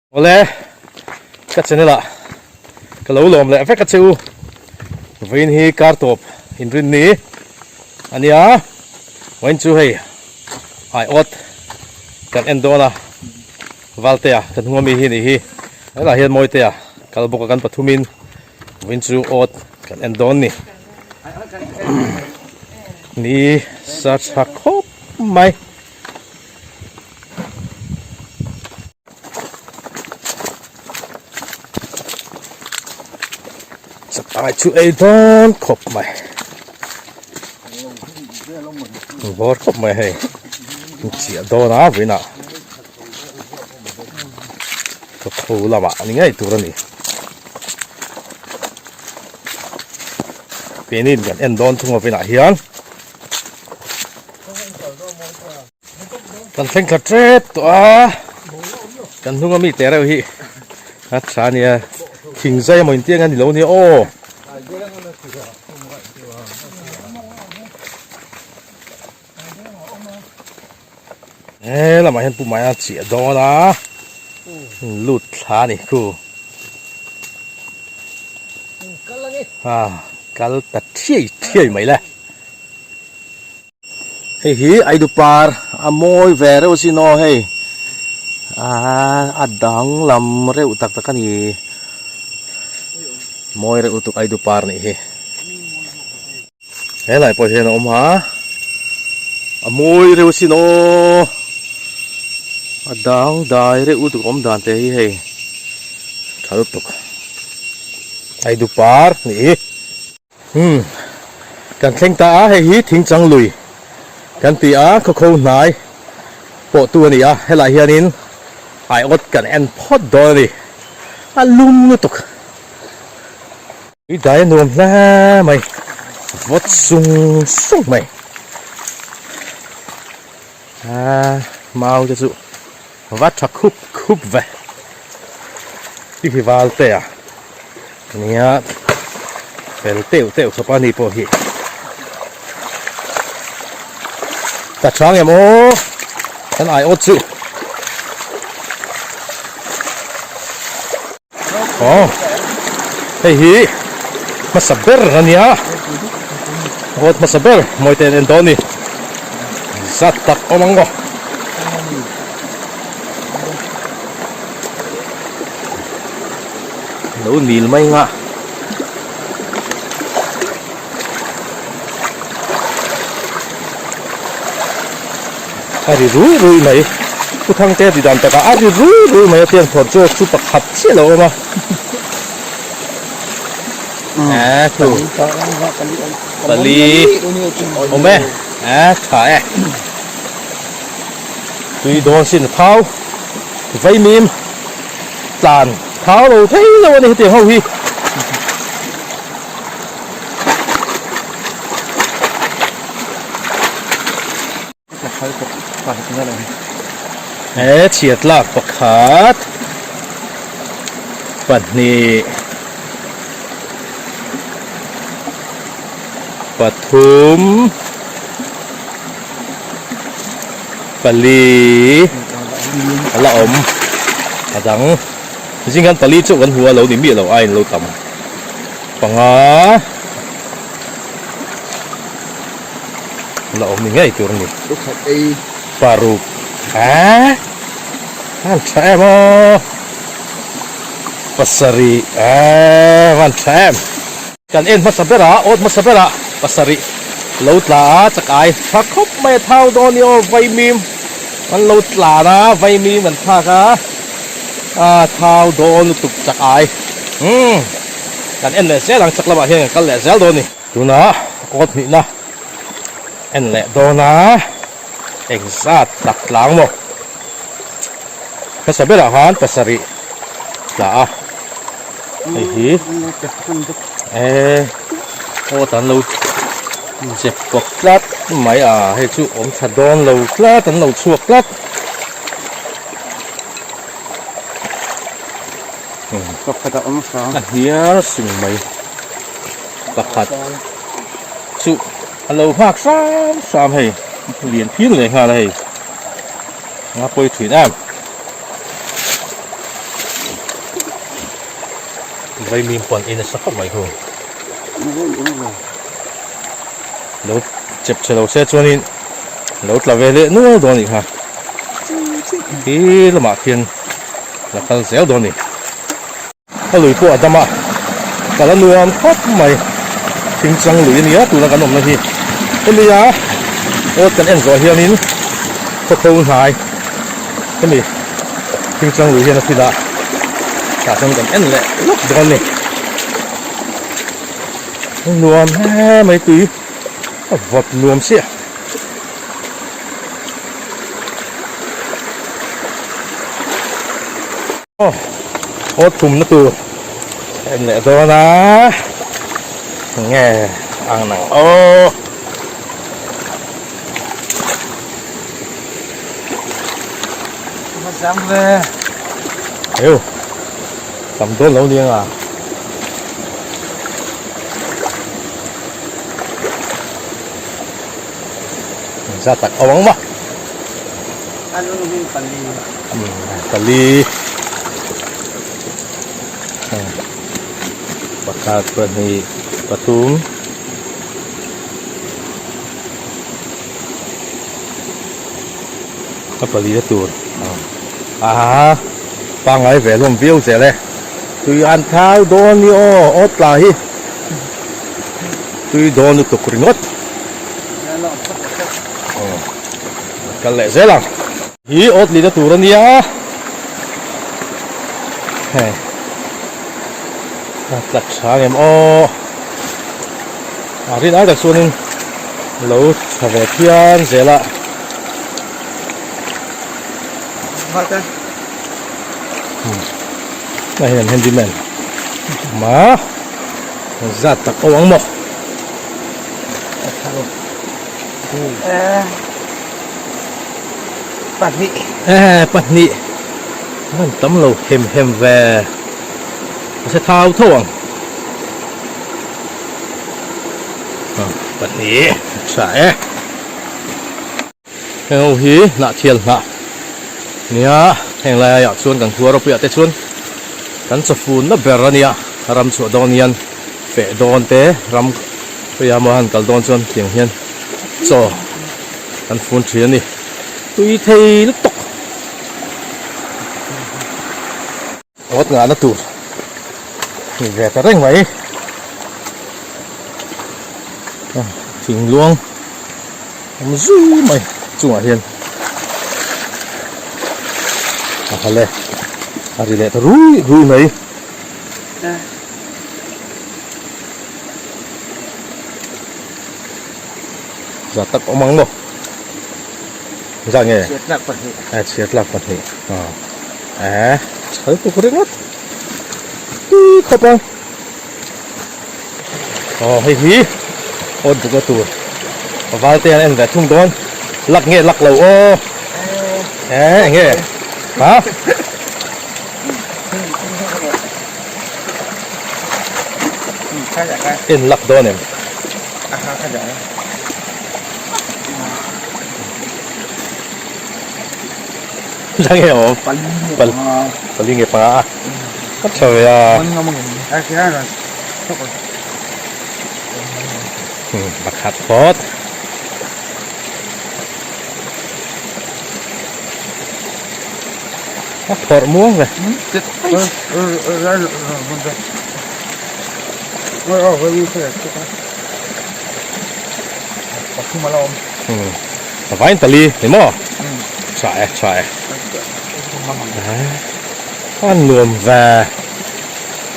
Awle, ka channel ah ka lo lawm leh vek a che u. Vawiin hi kar tawp inrin ni a nia. Vawiin chu hei aiawt kan en dawn a, Valtea kan hnung ami hi a nih hi. Helaiah hian Mawitea kal bawk a kan pathumin vawiin chu awt kan en dawn ni. Ni sa tha khawp mai. Chakai chu ei dawn khawp mai bawr khawp mai hei chiah dawn a vawiinah ka tho lamah a ni ngei tur a ni keinin kan en dawn thung a vawiinah hian. Kan thleng thla tep tawh a, kan hnung ami teh reuh hi a tha a nia, thing zai emaw intiang a ni lo nia aw. He lamah hian pumah hian a chiah dawn a, lut thla a ni khu. Kal ta thiai thiai mai le. Hei hi Aidu par a mawi ve reuh asin aw hei aaa a danglam reuh tak tak a ni mawi reuh lutuk Aidu par nih hi helai pawh hian a awm a a mawi reuh asin aw a dangdai reuh lutuk awm dan te hi hei tha lutuk Aidu par nih hi. Umm kan thleng ta a, hei hi thingchang lui kan ti a, khawkho hnai pawh tu a ni a, helaiah hianin aiawt kan en phawt dawn a ni, a lum lutuk. Tui dai a nuam hle mai, vawt sung sung mai. Aa mau te chu va tha khup khup ve ti hi val te a nia fel teuh teuh khawp a ni pawh hi ka chang em aw kan ai awt chu Aw hei hi hmasa ber a nia awt hmasa ber mawi te an en dawn a ni zat tak awm ang aw. Lo nil mai nga. A ri rui rui mai Pu Thangte ti dan takah a ri rui rui mai a tiang phawrh chu chu pakhat chiah lo awm a eh thu pali awm e eh tha e tui dawn sin thau vaimim tlan thau lo thei lo a ni hetiang ho hi. He chhiat lak pakhat pahnih pathum pali a la awm a dang zing hian pali chauh kan hmu a lo ni miah lo aiin lo tam. Panga la awm ni ngei tur a ni. Paruk a van tha em aw. Pasarih a van tha em. Kan en hmasa ber a, awt hmasa ber a pasarih lo tla a chakai tha khawp mai a thau dawn ni aw vaimim an lo tlan a vaimim an thlak a a thau dawn lutuk chakai umm. Kan en leh zel ang chak lamah hian kan kal leh zel dawn a ni. Tunah kawt hnihna en leh dawn a, engzat tak tlang maw? Hmasa berah khan pasarih tla a, hei hi eh kawt an lo chep pawp tlat mai a, hei chu awm tha dawn lo tlat an lo chhuak tlat. Pakhat a awm hrang. A hnial sing mai. Pakhat chu a lo nghak hram hram hei. Lian phir leh nghal a hei. Nga pawi thin em. Vaimim pawh an ei nasa khawp mai hu. Lo chep chhe lo se chuanin lo tla ve leh nual dawn anih kha. Khi lamah khian la kal zel dawn a ni. A lui pawh a dam a, kal a nuam khawp mai. Thingchang lui a nia tuna kan awmna hi. Hemi a awt kan en zawh hianin khawkho hnai hemi thingchang lui hian a thil a tah chuan kan en leh lawk dawn a ni. Nuam hle mai tui a vawt nuam chiah. Aw aw thumna tur en leh dawn a nge ang nang aw. Eu tam dawn lo ni anga. Za tak awang ma. Pali pakhat pahnih pathum a pali na tur ah pangai ve hlawm viau zel e tui an thau dawn ni aw aw tla hi tui dawn lutuk ringawt. Kal leh zel ang. Hi awt lina tur a nia. Hei. A tlat tha ngem aw. A rin ai tak chuanin lo tha ve phian zel a. Hei hian handyman. Ma. Zat tak aw ang maw. Pahnih. Eh, pahnih. An tam lo hem hem ve. A se thau tho ang. Ah, pahnih. Tha e. Heng ho hi hnah thial hnah nia heng lai aiah chuan kan khua ropui ah te chuan kan chawfun na ber a nia ram chhuah dawn hian feh dawn te ram khawiah emaw han kal dawn chuan tiang hian chaw kan fun thin a ni tui thei lutuk awt nghahna tur ni ve ta reng mai thing luang awm zui mai chungah hian a hal e a ri leh ta rui rui mai. Za tak awm ang maw za nge chhiat tlak pahnih eh chhiat tlak pahnih ah eh chhal tuk ringawt tui khawp ang aw hei hi awt buk na tur val te an en ve thung dawn lak nge lak lo aw eh eng nge ha. En lak dawn em? Zang nge awm? Pal pali nge panga a. Ka tha ve a. Pakhat phawt. A phawrh muang ve. A vain pali ni maw? Tha e, tha e. A nuam ve.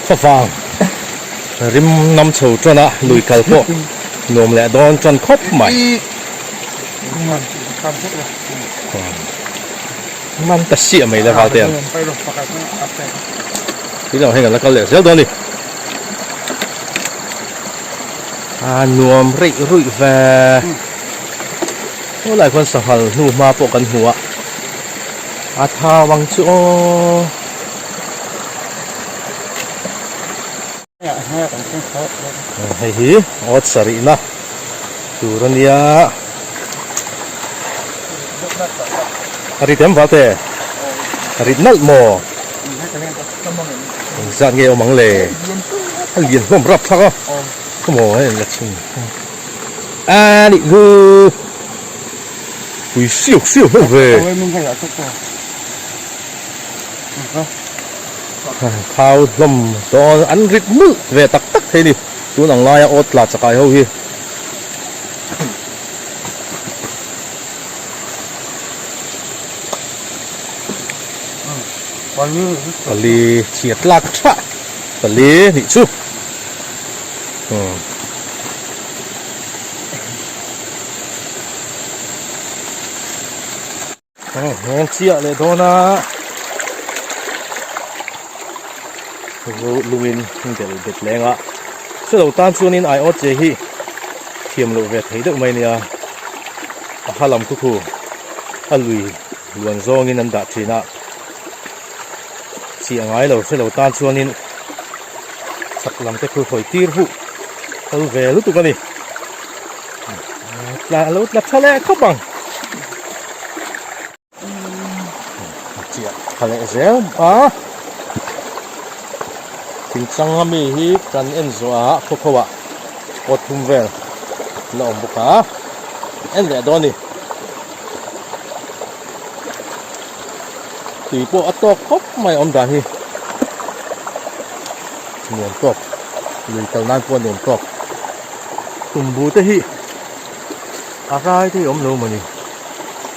Khawvang rim nam chho tan a, lui kal pawh nuam leh dawn tan khawp mai. Man ta siah mai le val te ang. Tih loh heng an la kal leh zel dawn a ni. A nuam reih ruih ve. Aw lai khuan sanghal hnu hma pawh kan hmu a. A thau ang chu aw. Hei hi awt sarihna tur a nia. A rit em Valte? A rit nalh maw? Engzat nge awm ang le? A lian hlawm rap thlak a. Khawmaw hei la chhung. A nih chu. Pui siau siau hlawm ve. Thau hlawm dawn an rit mulh ve tak tak thei ni. Tun ang laia awt tla chakai ho hi. Pali chhiat tlak tha pali nih chu umm Heng chiah leh dawn a lungin delh bet leng a chelo tan chuanin aiawt che hi thiam loh ve thei deuh mai nia a ha lam khukhu a lui luan zawngin an dah thin a chih a ngai lo hrelo tan chuanin chak lam te khu hawi tir huh kal ve lutuk a ni tla lo tla tha leh khawp ang chiah tha leh zel a thingchang a mi hi kan en zawh a khaw khaw ah aw thum vel la awm bawk a en leh dawn a ni. Tui pawh a tawk khawp mai awm dan hi nuam tawk lui kal nan pawh a nuam tawk tumbu te hi a rai te hi a awm lo mawni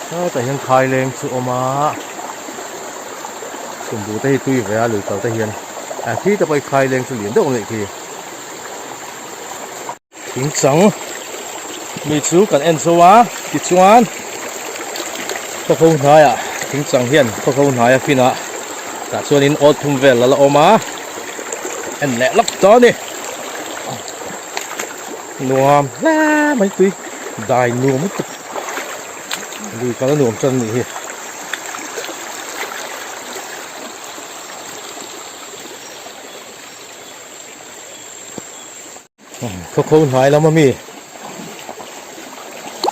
hetah hian khai leng chu a awm a tumbu te hi tui ve a lui kal te hian a khi te pawh hi khai leng chu lian deuh a nih khi. Thingchang mi chu kan en zo a tichuan khawkho hnaiah thingchang hian khawkho hnai a fin a tah chuanin aw thum vel a la awm a en leh lawk tawh a ni nuam hle mai tui dai nuam lutuk lui kal a nuam chuan a nih hi. Khawkho hnai lam ami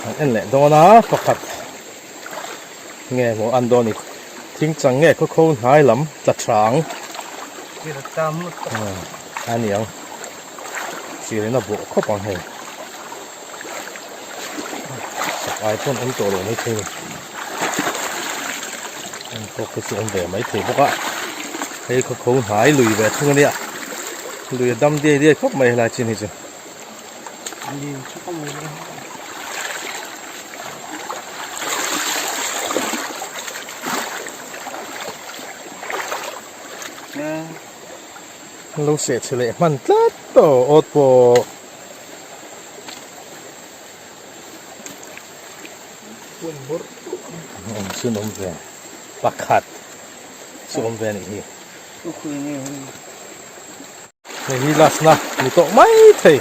an en leh dawn a pakhat nge maw an dawn ni thing chang nge khawkho hnai lam tla tha ang a ni ang sir in a bawh khawp ang hei chak ai pawn awm tawh lo maithei ni an tawk te chu awm ve maithei bawk a hei khawkho hnai lui ve thung ania lui a dam diai diai khawp mai helai chin hi chu. Lo seh chhe leh hman tlat tawh awt pawh. Chu an awm ve pakhat chu awm ve a nih hi. Hei hi last na ni tawh mai thei.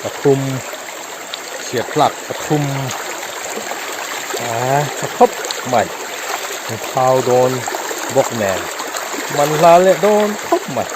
Pathum chhiat tlak pathum a tha khawp mai an thau dawn bawk nen man hla leh dawn khawp mai.